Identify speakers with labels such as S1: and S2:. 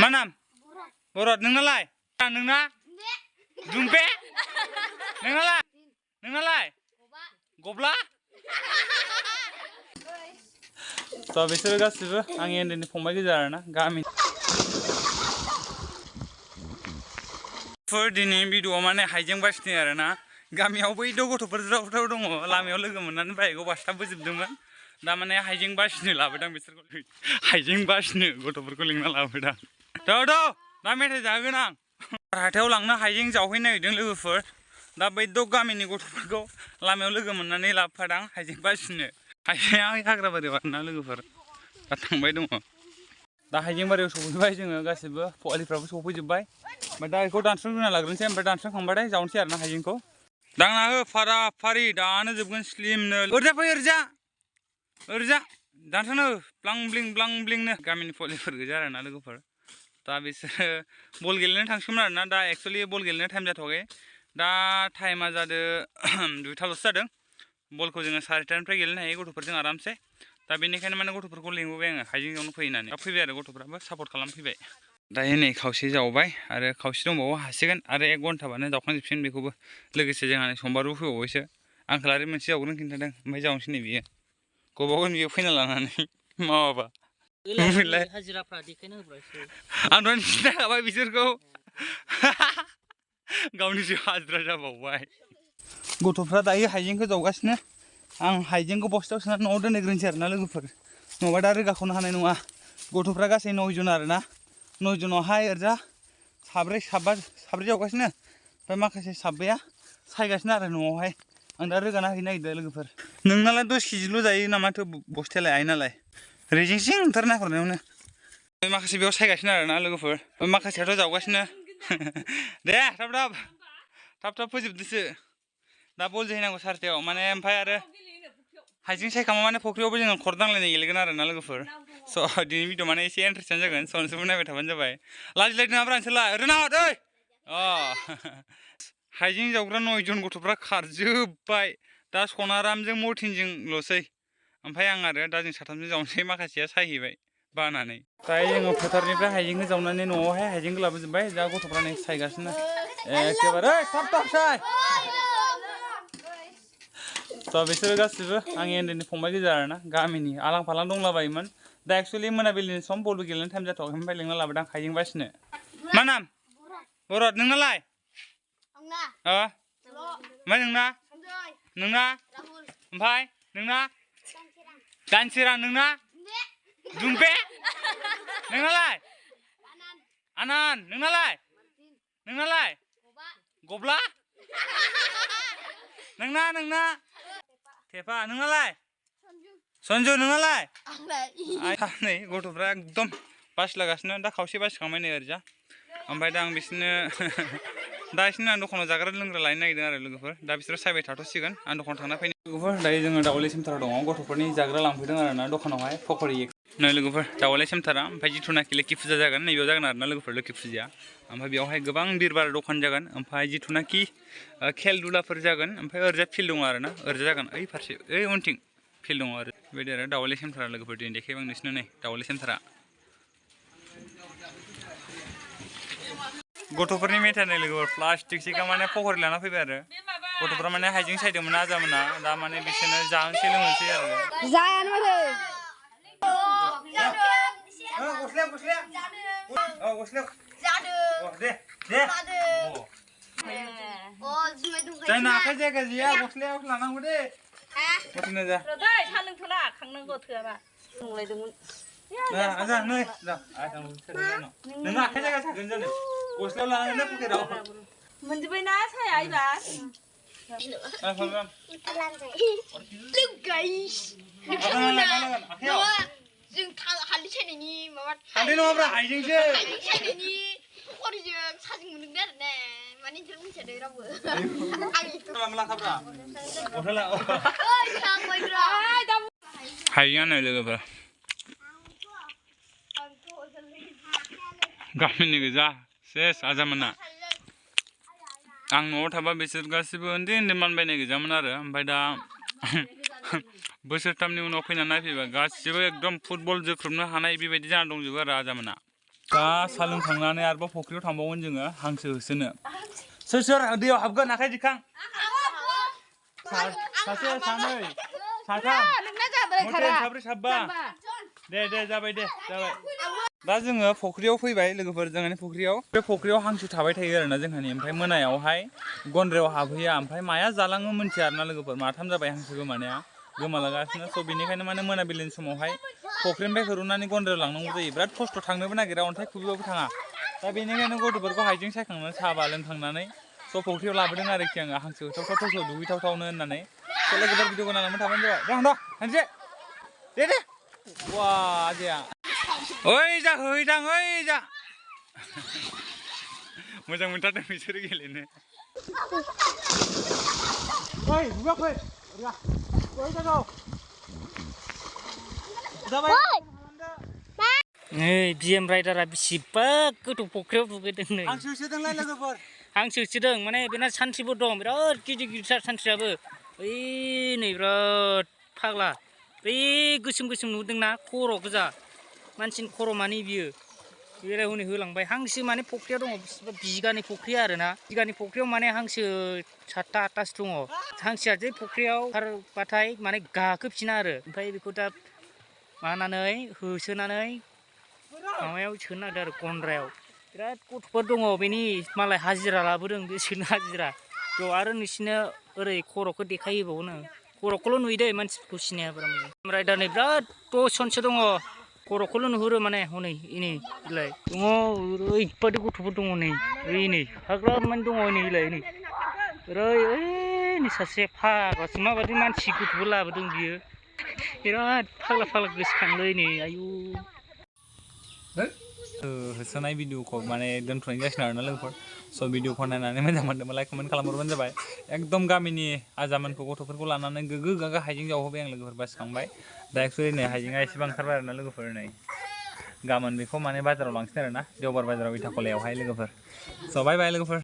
S1: मा नाम बरद नोंनालाय नोंना दुमपे नोंनालाय गब्ला थ' बिसोरो गासिबो आंनि उन्दैनि फंबाय गोजा आरोना गामि दिनै भिडिअ'आव माने हाइजें बासिनो आरोना गामियाव बै गथ'फोर ज्राव दङ लामायाव लोगो मोननानै बाइकआव बासथाबबोजोबदोंमोन दा माने हाइजें बासिनो लाबोदां बिसोरखौ हाइजें बासिनो गथ'फोरखौ लिंना लाबोदां द' दा मेथाइ जाहोगोन आं हाथायाव लांनो हाइजें जावहैनो नागिरदों लोगोफोर दा बै गामिनि गथ'फोरखौ लामायाव लोगो मोननानै लाबोफादां हाइजें बासिनो हाइजेंआ हाग्राबारियाव आरोना लोगोफोर दा थांबाय दङ दा हाइजेंबारियाव सफैबाय जोङो गासिबो फवालिफ्राबो सफैजोब्बाय ओमफ्राय दा बेखौ दानस्रांग्रोना लाग्रोनोसै ओमफ्राय दानस्रांखांबाथाय जावनोसै आरोना हाइजेंखौ दांना हो फारा फारि दानो जोबगोन स्लिमनो ओरजा फै ओरजा दानस्रांना हो ब्लां ब्लिंनो गामिनि फवालिफोर गोजा आरोना लोगोफोर दा बिसोरो बल गेलेनो थांसिगोन आरोना दा एक्सुवेलि बल गेलेनो टाइम जाथ'वाखै दा टाइमा जादों 2टाल'सो जादों बलखौ जोङो 4टानिफ्राय गेलेनो हायो गथ'फोरजों आरामसे दा बेनिखायनो माने गथ'फोरखौ लिंबोबाय आङो हाइजें जावनो फैनानै दा फैबाय आरो गथ'फ्राबो सापर्ट खालामफैबाय दायो नै खावसे जावबाय आरो खावसे दंबावो हासिगोन आरो 1 घन्टाबानो जावखांजोबसिगोन बेखौबो लोगोसे जोंहा समबारबो फैबावबायसो आंखालारि मोनसे जावग्रोनो खिन्थादों ओमफ्राय जावनोसै नै बियो गबावगोन बियो फैना लानानै मावाबा
S2: हाजिराफ्रा देखायना होब्रासो
S1: आं दहाय खिन्थाखाबाय बिसोरखौ गावनिसो हाजिरा जाबावबाय गथ'फ्रा दायो हाइजेंखौ जावगासिनो आं हाइजेंखौ बस्थायाव सोनानै न'आव दोनहैग्रोनोसै आरोना लोगोफोर नङाबा दा रोगाख'नो हानाय नङा गथ'फ्रा गासै 9 जन आरोना 9 जनावहाय ओरजा साब्रै जावगासिनो ओमफ्राय माखासे साब्रैया सायगासिनो आरो न'आवहाय आं दा रोगाना हैनो नागिरदों लोगोफोर नोंनालाय 10 केजिल' जायो नामाथो बस्थायालाय आइनालाय रेजेंसिं ओंखारना हरनायावनो माखासे बेयाव सायगासिनो आरोना लोगोफोर माखासेयाथ' जावगासिनो दे थाब फोजोबदोसो दा बल जोहैनांगौ 4टायाव माने ओमफ्राय आरो हाइजें सायखांबा माने फुख्रियावबो जोङो खर दांलायनाय गेलेगोन आरोना लोगोफोर स' दिनैनि भिडिअ माने एसे इन्टारेस्टिं जागोन सनसेबो नायबाय थाबानो जाबाय लाजिलायदों नामाब्रा नोंसोरलाय ओरैनो हद ओइ हाइजें जावग्रा 9 जन गथ'फ्रा खारजोब्बाय दा सनारामजों मर्टिनजोंल'सै ओमफ्राय आं आरो दा जों 3जों जावनोसै माखासेया सायहैबाय बानानै ओमफ्राय जोङो फोथारनिफ्राय हाइजेंखौ जावनानै न'आवहाय हाइजेंखौ लाबोजोब्बाय दा गथ'फ्रा नै सायगासिनो एखेबारे थाब साय थ' बिसोरो गासिबो आंनि उन्दैनि फंबाय गोजा आरोना गामिनि आलां फालां दंलाबायोमोन दा एक्सुवेलि मोनाबिलिनि सम बलबो गेलेनो टाइम जाथ'वाखै ओमफ्राय लिंना लाबोदां हाइजें बासिनो मा नाम बरद नोंनालाय ओमफ्राय नोंना ओमफ्राय नोंना दानसोरां नोंना दुमपे नोंनालाय आनान नोंनालाय गब्ला नोंना थेफा नोंनालाय सन्जु नोंनालाय नै गथ'फ्रा एकदम बासिलागासिनो दा खावसे बासिखांबाय नै ओरैजा ओमफ्राय दा आं बिसोरनो दा बिसोरनो आं दखानाव जाग्रा लोंग्रा लायनो नागिरदों आरो लोगोफोर दा बिसोरो सायबाय थाथ'सिगोन आं दखानाव थांना फैनो लोगोफोर दायो जोङो दावलै सेमटाराव दङ गथ'फोरनि जाग्रा लांफैदों आरोना दखानावहाय पकरि नै लोगोफोर दावलै सेमटारा ओमफ्राय जिथुनाखि लोखि फुजा जागोन नैबेयाव जागोन आरोना लोगोफोर लोखि फुजाया ओमफ्राय बेयावहाय गोबां बिरबार दखान जागोन ओमफ्राय जिथुनाखि खेल दुलाफोर जागोन ओमफ्राय ओरैजा फिल्ड दङ आरोना ओरैजा जागोन ओइ फारसे ओइ उनथिं फिल्ड दङ आरो बेबायदि आरो दावलै सेमटारा लोगोफोर दिनै देखायबाय आं नोंसोरनो नै दावलै सेमटारा गथ'फोरनि मेथाइ नै लोगोफोर प्लास्टिकसो माने पकरि लाना फैबाय आरो गथ'फ्रा माने हाइजें सायदोंमोन आजामोना दा माने बिसोरनो जानोसै लोंनोसै आरो
S3: जायानो माथो
S1: जायना आखाइ जायगा गैया गस्लायाव लानांगौ दे गस्ला जा
S2: सा लोंथ'ला खांनांगौ थोआबा संलायदोंमोन
S1: आजा नै नोंना आखाइ जायगा थागोन जानो गस्लायाव लानांगोन ना पकेटाव
S2: मोनजोब्बायना साया एबार
S3: जों हालदै सायनायनि माबा
S1: हालदै नङाब्रा हाइजेंसो
S3: सायनायनि पकरिजों साजों मोनदों आरो ना माने जों मिथियादै रावबो
S1: हाइजेंआनो लोगोफोर गामिनि गोजा सेस आजामोना आं न'आव थाबा बिसोर गासिबो उन्दै मानबायनाय गोजामोन आरो ओमफ्राय दा बोसोरथामनि उनाव फैनानै नायफैबा गासिबो एकदम फुटबल जोख्रुबनो हानाय बेबायदि जाना दंजोबो आरो आजामोना दा साहा लोंखांनानै आरोबाव फुख्रियाव थांबावगोन जोङो हांसो होसोनो सोर दैयाव हाबगोन आखाइ दिखां सासे सानै साथाम मथे साब्रै साबा दे जाबाय दा जोङो फुख्रियाव फैबाय लोगोफोर जोंहानि फुख्रियाव बे फुख्रियाव हांसो थाबाय थायो आरोना जोंहानि ओमफ्राय मोनायावहाय गन्द्रायाव हाबहैया ओमफ्राय माया जालाङो मिन्थिया आरोना लोगोफोर माथाम जाबाय हांसो गोमानाया गोमालांगासिनो स' बेनिखायनो माने मोनाबिलिनि समावहाय फुख्रिनिफ्राय हुरुननानै गन्द्रायाव लांनांगौ जायो बिराद खस्थ' थांनोबो नागिरा अन्थाइ खुबैबाबो थाङा दा बेनिखायनो गथ'फोरखौ हाइजें सायखांनानै साहा लोंखांनानै स' फुख्रियाव लाबोदों आरोखि आङो हांसो होथावथाव दुगैथावथावनो होननानै स' लोगोफोर भिडिअखौ नायलांबाय थाबानो जाबाय हानसे दे वा आजाया ओइ जा हैदां ओइ जा मोजां मोनथारदों बिसोरो गेलेनो ओइ बुगाखै
S2: नै बिएम राइडारा बेसेबा गोथौ फुख्रियाव दुगैदों नै
S1: हांसो होसोदोंलाय लोगोफोर
S2: हांसो होसोदों माने बेना सानस्रिबो दं बिराद गिदिर सानस्रियाबो ओइ नै बिराद फाग्ला बै गोसोम नुदोंना खर' गोजा मानसिनि खर' मानि बियो बेराय हनै होलांबाय हांसो माने फुख्रियाव दङ बिगानै फुख्रि आरोना बिगानै फुख्रियाव माने हांसो 7ता 8तासो दङ हांसोआ जे फुख्रियाव खारबाथाय माने गाखोफिना आरो ओमफ्राय बेखौ दा मानानै होसोनानै माबायाव सोनो नागिरदों आरो गन्द्रायाव बिराद गथ'फोर दङ बेनि मालाय हाजिरा लाबोदों बे सोनो हाजिरा थ' आरो नोंसिनो ओरै खर'खौ देखायहोबावनो खर'खौल' नुयो दै मानसिफोरखौ सिनाया बारा मोजां ओमफ्राय दा नै बिराद 10 जनसो दङ खर'खौल' नुहुरो माने हनै इनै इलाय दङ ओरैबादि गथ'फोर दङ नै नै हाग्राब मानि दङ नै इलाय नै ओरै सासे फाग्लासो माबायदि मानसि गथ'फोर लाबोदों बियो बिराद फाग्ला गोसोखांलै नै आयु होसोनाय भिडिअखौ माने दोनथ'नाय जासिगोन आरोना लोगोफोर स' भिडिअखौ नायनानै मोजां मोनदोंबा लाइक कमेन्ट खालामहरबानो जाबाय एकदम गामिनि आजामोनखौ गथ'फोरखौ लानानै गोग्गो गागा हाइजें जावहोबाय आं लोगोफोर बासिखांबाय दा एक्सुवेलि नै हाइजेंआ एसेबां ओंखारबाय आरोना लोगोफोर नै गाबोन बेखौ माने बाजाराव लांसै आरोना देवबार बाजाराव इटाखलायावहाय लोगोफोर स' बाय लोगोफोर